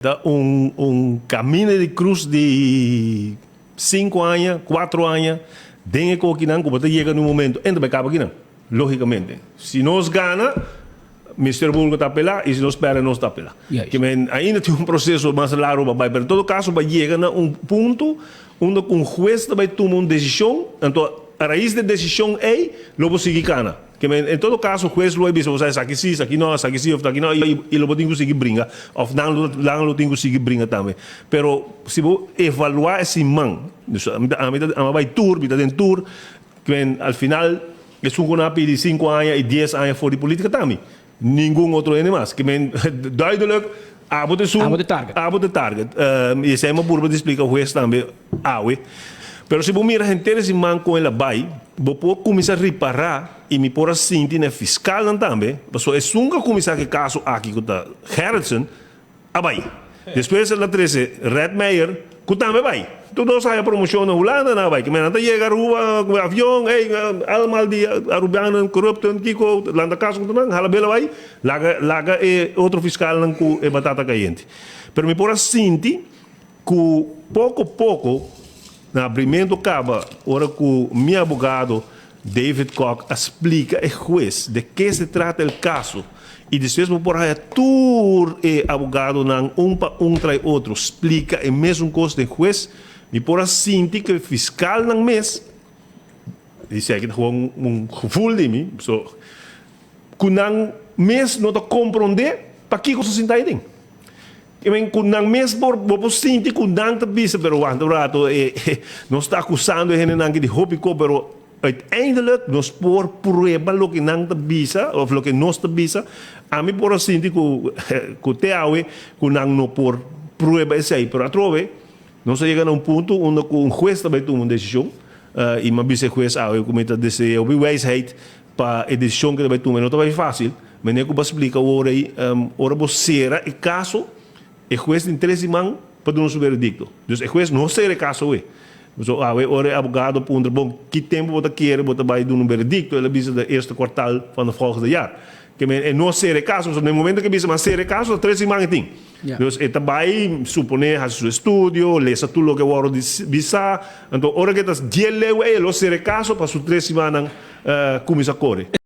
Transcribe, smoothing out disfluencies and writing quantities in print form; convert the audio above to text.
Ta un camina di cruz di 5 aña, 4 aña, den e kokinan ku bo ta yega na un momento en ta bai kaba akinan, logicamente. Si nos gana, Ministerio Público ta apelá i si nos pèrdè nos ta apelá. Juist. Ke men ainda tin un proseso mas largu pa bai, pero en todo kaso bo a yega na un punto unda ku un hues ta bai tuma un desishon, anto a rais di e desishon ei lo bo sigui kana. Ke men en todo kaso hues lo a bisa bo sa esaki si, esaki no, esaki si of esaki no i lo bo tin ku sigui bringa of nan lo nan lo tin ku sigui bringa tambe. Pero si bo evaluá e siman, ami ta ami ta ami a bai tur, mi ta den tur, ke men al final esun ku nan a pidi 5 aña i 10 aña for di polítika ta ami. Ningun otro hende mas. Ke men duidelijk abo ta esun Abo ta target. Abo ta target. I esei mi a purba di splika hues tambe awe. Pero si bo mira henter e siman kon el a bai, bo por kuminsá ripará i mi por a sinti na e fiskalnan tambe, pasobra esun ku a kuminsá ku e kaso aki ku ta Gerritsen a bai. Despues el a trese Redmeijer ku tambe a bai. Tur dos a haya promoshon na Hulanda nan a bai. Kimen nan ta yega Aruba ku avion, ey, allemaal di Arubianen corrupten, kiko, lanta kaso kontra nan, hala bela bai, laga laga e otro fiskalnan ku e batata kayente. Pero mi por a sinti ku poko poko na abrimento kaba ora ku mi abogado David Kock a splika e hues de ke se trata el kaso i despues bo por haya tur e abogadonan un pa un trai otro splika e mesun kos den hues, mi por a sinti ku e fiskalnan mes, esaki ta gewoon un gevoel di mi, so ku nan mes no ta komprondé pakiko su sinta aden. I men ku nan mes por bo por sinti ku nan ta bisa pero wanta un rato e nos ta akusando e hendenan aki di hopi kos pero uiteindelijk nos por prueba loke nan ta bisa of loke nos ta bisa. Ami por a sinti ku ku te awe ku nan no por prueba esei pero atrobe nos a yega na un punto unda ku un hues ta bai tuma un desishon i mi a bisa e hues awe ku mi ta desea hopi wijsheid pa e desishon ku e ta bai tuma. E no ta bai fásil. Meneer ku bo a splika awor ei, ora bo sera e kaso, e hues tin 3 siman pa duna su veredikto. Dus e hues no sera e kaso awe. So awe ora e abogado puntra, bon, ki tempu bo ta kere bo ta bai duna un veredikto? El a bisa de eerste kwartaal van de volgende jaar. Ke men e no sera e kaso, pasobra na e momento ku e bisa mas sera e kaso, ta 3 siman e tin. Dus e ta bai suponé hasi su estudio, lesa tur loke wòrdu di bisa. Anto ora ku e ta dje leu ei, e lo sera e kaso pa su 3 simannan kuminsá kore.